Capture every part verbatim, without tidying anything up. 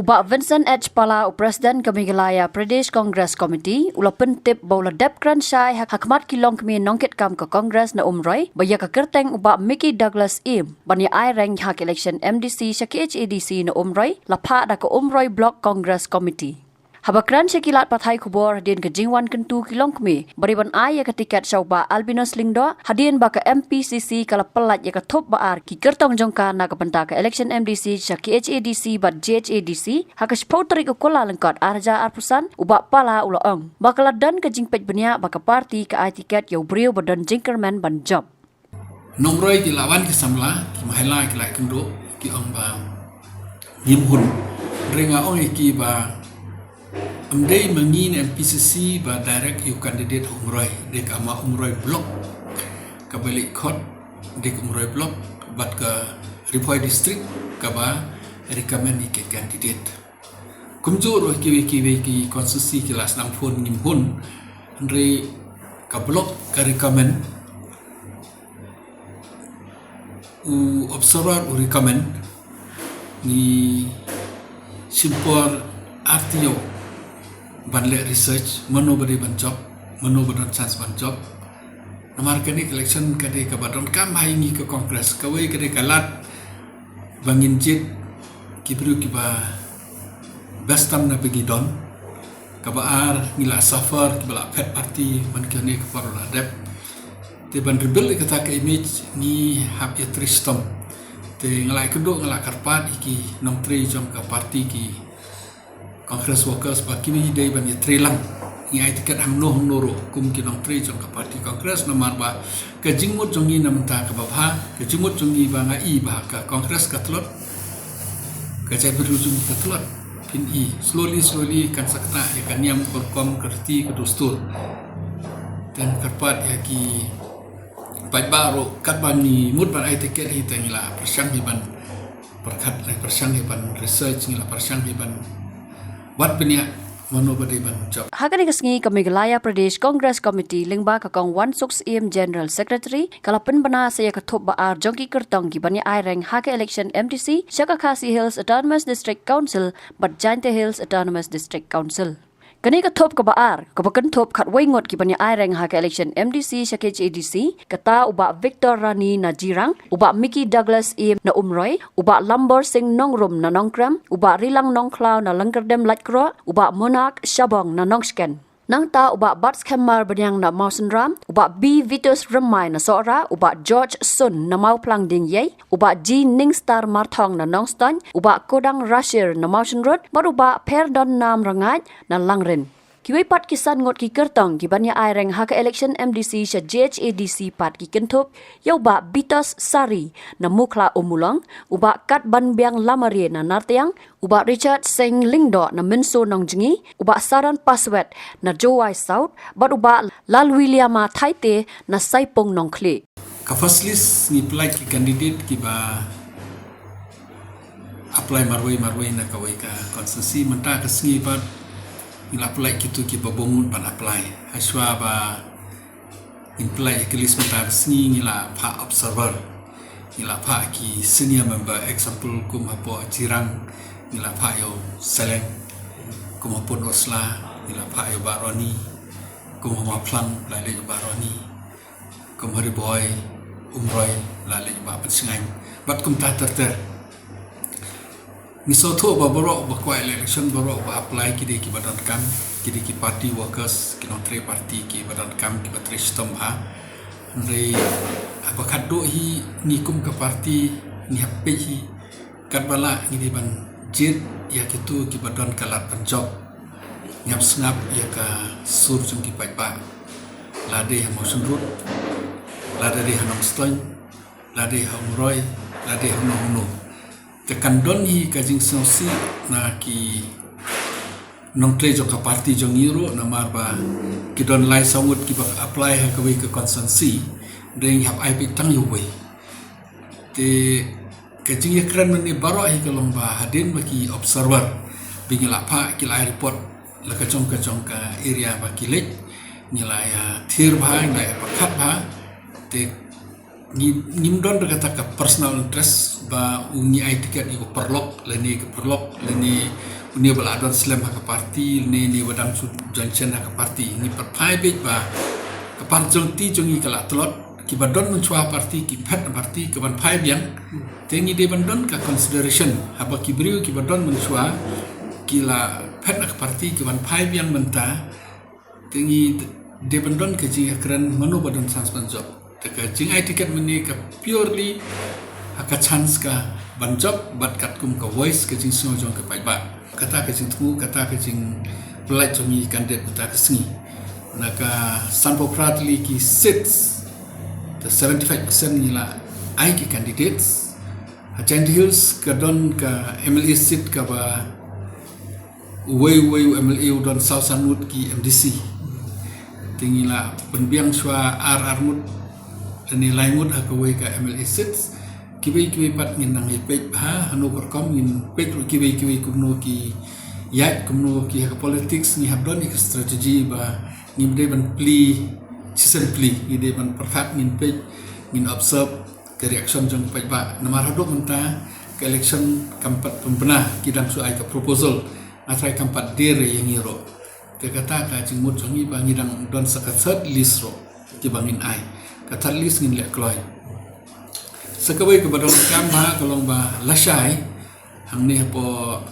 Bah Vincent H Pala, u President ka Meghalaya Pradesh Congress Committee, u la pyntip ba u la dep kren shai ha khmat ki longkmie nongkitkam ka Congress na Umroi ba ïa ka kyrteng u Bah Micky Douglas Syiem ban ïa ai reng ha ka election M D C sha K H A D C na Umroi la phah da ka Umroi Block Congress Committee. Haba kren sha ki lad pathai khubor hadien ka jingwan kyntu ki longkmie ba dei ban ai ïa ka tiket sha u Bah Albinus Lyngdoh, hadien ba ka M P C C ka la pyllait ïa ka thup ba ar ki kyrtong jong ka na ka bynta ka election M D C sha K H A D C bad J H A D C ha ka shiphew tarik u Kyllalyngkot ar hajar arphew san, u Bah Pala u la ong ba ka la don ka jingpeit bniah ba ka party ka ai tiket ïa u briew ba don jingkyrmen ban jop. Nongroi ki la wan ki samla, ki mahela ki la kynduh, ki ong ba ngim hun. Hynrei nga ong ïa ki ba ym dei ma ngi ne M P C C ba direct ïa u candidate ha Umroi, dei ka ma Umroi Block kaba leit khot, dei ka Umroi Block bad ka Ri Bhoi District kaba recommend ïa ki candidate. Kumjuh ruh kiwei kiwei ki constituency ki la sdang phone ngim hun, hynrei ka block ka recommend, u observer u recommend, ngi shim por ar taïew ban leh research, mano ba dei ban jop, mano ba don chance ban jop. Namar kane ka election ka dei kaba donkam bha ïa ngi ka Congress, kawei ka dei ka lad ba ngin jied ki briew kiba best tam na ba ngi don. Kaba ar, ngi la suffer, kiba la phet party man kane ka por la dep. Te ban rebuild ïa kata ka image ngi hap ïa trei shitom. Te nga la kynduh, nga la kyrpad ïa ki nongtrei jong ka party, ki Congress workers, ba kiwei dei ban ïa trei lang. Ngi ai tiket hangno hangno ruh kum ki nongtrei jong ka party Congress, namar ba ka jingmut jong ngi na mynta kaba bha, ka jingmut jong ngi ba nga i ba ka Congress ka tlot, ka jaitbynriew jong ngi ka tlot. Phin i slowly slowly kan sa kynnoh ïa ka niam ka rukom ka riti ka dustur. Te nga kyrpad ïa ki paidbah ruh, katba ngi mut ban ai tiket hi, te ngi la pyrshang hi ban pyrkhat, la pyrshang hi ban research, ngi la pyrshang hi ban wad bniah mano ba dei ban jop. Ha kane ka sngi ka Meghalaya Pradesh Congress Committee lyngba ka Kong Wansuk Syiem, General Secretary, ka la pynbna sa ïa ka thup ba ar jong ki kyrtong kiban ïa ai reng ha ka election M D C sha ka Khasi Hills Autonomous District Council bad Jaintia Hills Autonomous District Council. Kane ka thup kaba ar, kaba kynthup khatwei ngut kiban ïa ai reng ha ka election M D C sha K H A D C, kata u Bah Victor Rani na Jirang, u Bah Micky Douglas Syiem na Umroi, u Bah Lambor Singh Nongrum na Nongkrem, u Bah Rilang Nongkhlaw na Lyngkyrdem Laitkroh, u Bah Monarch Shabong na Nongshken. Nangta u Bah Batskhem Marbaniang na Mawsynram, u Bah B Vitus Rymmai na Sohra, u Bah George Sun na Mawphlang Diengiei, u Bah G Ningstar Marthong na Nongstoiñ, u Bah Kodang Rashir na Mawshynrut, bad u Bah Pherdon Nam Rangait na Langrin. Kiwei pat ki san ngut ki kyrtong kiban ïa ai reng ha ka election M D C sha J H A D C pat ki kynthup ïa u Bah Bitos Sari na Mukhla Ummulong, u Bah Katbanbiang Lamarie na Nartiang, u Bah Richard Singh Lyngdoh na Mynso Nongjngi, u Bah Saran Paswet na Jowai South, bad u Bah Lalwiliama Thaite na Saipung Nongkhlieh. Ka first list ngi pynlait ki candidate kiba apply marwei marwei na kawei ka constituency. Mynta ka sngi pat ngi la pynlait kito kiba bym mut ban apply. Hashwa ba ngin pynlait ïa ka list mynta ka sngi, ngi la phah observer, ngi la phah ki senior member, example kum hapoh Jirang ngi la phah ïa u Seleng, kum hapoh Nursla ngi la phah ïa u Bah Roni, kum ha Mawphlang la leit u Bah Roni, kum ha Ri Bhoi, Umroi la leit u Bah Pynshngain, bad kumta ter ter. Ngi sngewthuh ba baroh ba kwah election, baroh ba apply ki dei kiba donkam, ki dei ki party workers, ki nongtrei party kiba donkam, kiba trei shitom bha. Hynrei haba khatduh hi ngi kum ka party ngi hap peit hi katba lah ngi dei ban jied ïa kito kiba don ka lad ban jop. Ngi hap sngap ïa ka sur jong ki paidbah, la dei ha Mawshynrut, la dei ha Nongstoiñ, la dei ha Umroi, la dei ha Nongno. Te kan don hi ka jingsngewsih na ki nongtrei jong ka party jong ngi ruh, namar ba ki don lai saw ngut kiba apply ha kawei ka constituency, dei ngi hap ai peit tang ïa uwei. Te ka jingïakren mynne baroh hi ka long ba hadien ba ki observer ba ngi la phah, ki la ai report la ka jong ka jong ka area ba ki leit, ngi la ïa thied bha, ngi la ïa pyrkhat bha. Te ngi, ngim don da kata ka personal interest ba u ngi ai tiket ïa u paralok lane ka paralok lane une ba la don slem ha ka parti ne ne ba dang shu join shen ha ka parti. Ngi pyrthai beit ba ka parti jong ti jong ngi ka la tlot, kiba don mynshuwa parti ki phet na parti ka ban phai biang. Te ngi dei ban don ka consideration haba ki briew kiba don mynshuwa ki la phet na ka parti ki ban phai biang mynta. Te ngi dei ban don ka jingkren mano ba don chance ban jop. Te ka jingai ticket mynne ka purely ha ka chance ka ban jop bad katkum ka voice ka jingsngew jong ka paidbah. Kata ka jingthmu, kata ka jingpyllait jong ngi candidate mynta ka sngi. Na ka sanphew phra tylli ki seats, te seventy-five percent ngi la ai ki candidates. Ha Jaintia Hills ka don ka M L A seat kaba uwei uwei u M L A u don saw san ngut ki M D C. Te ngi la pynbiang shuwa ar ar ngut lane lai ngut ha kawei ka M L A seats. Kiwei kiwei pat ngin nang ïa peit bha hano ka rukom, ngin peit ruh kiwei kiwei kumno ki ïaid, kumno ki ha ka politics. Ngi hap don ïa ka strategy ba ngim dei ban plie shisien plie, ngi dei ban pyrkhat, ngin peit, ngin observe ka reaction jong ka paidbah. Namar haduh mynta ka election kam pat pynbna, ki dang shu ai ka proposal, nga tharai kam pat die re ïa ngi ruh. Te kata ka jingmut jong ngi ba ngi dang don sa ka third list ruh kiba ngin ai. Ka third list ngin leh kloi. Sa kawei kaba donkam bha ka long ba lashai hangne hapoh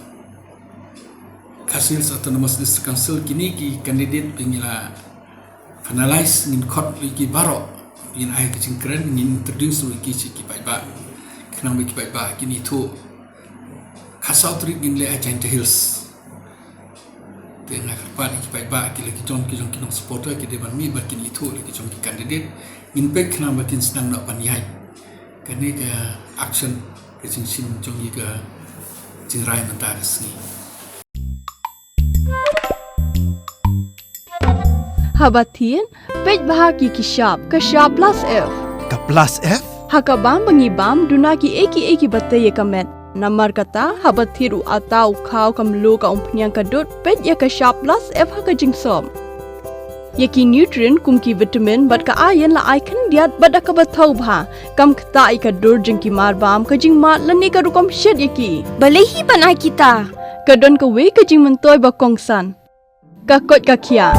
Khasi Hills Autonomous District Council, kine ki candidate ba ngi la finalize, ngin khot lut ïa ki baroh, ngin ai ka jingkren, ngin introduce lut ïa ki sha ki paidbah, khnang ba ki paidbah kin ithuh. Khatsaw tarik ngin leh ha Jaintia Hills. Te nga kyrpad ïa ki paidbah, ki la ki jong ki jong ki nong supporter, ki dei ban mih ba kin ithuh la ki jong ki candidate. Ngin peit khnang ba kin sdang noh ban ïaid. Kane ka action, ka jingshim jong ngi, ka jingrai mynta ka sngi. Haba thied, peit bha ki ki shap, ka shap plus F. Ka plus F? Ha ka bam ba ngi bam, duna ki ei ki ei kiba tei ïa ka met. Namar kata, haba thied u atta, u khaw, ka mluh, ka umphniang, ka dud, peit ïa ka shap plus F ha ka jingsop. Ïa ki nutrient kum ki vitamin bad ka iron la ai khyndiat bad da kaba thaw bha. Kam ktah ïa ka dur jong ki mar bam, ka jingmad lane ka rukom shet ïa ki. Balei hi ban ai kita? Ka don kawei ka jingmyntoi ba kongsan. Ka koit ka khiah.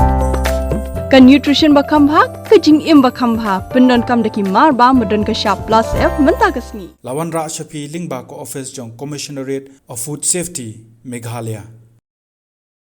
Ka nutrition ba kham bha, ka jingim ba kham bha. Pyndonkam da ki mar bam ba don ka shap plus F mynta ka sngi. La wanrah sha phi lyngba ka office jong Commissionerate of Food Safety, Meghalaya.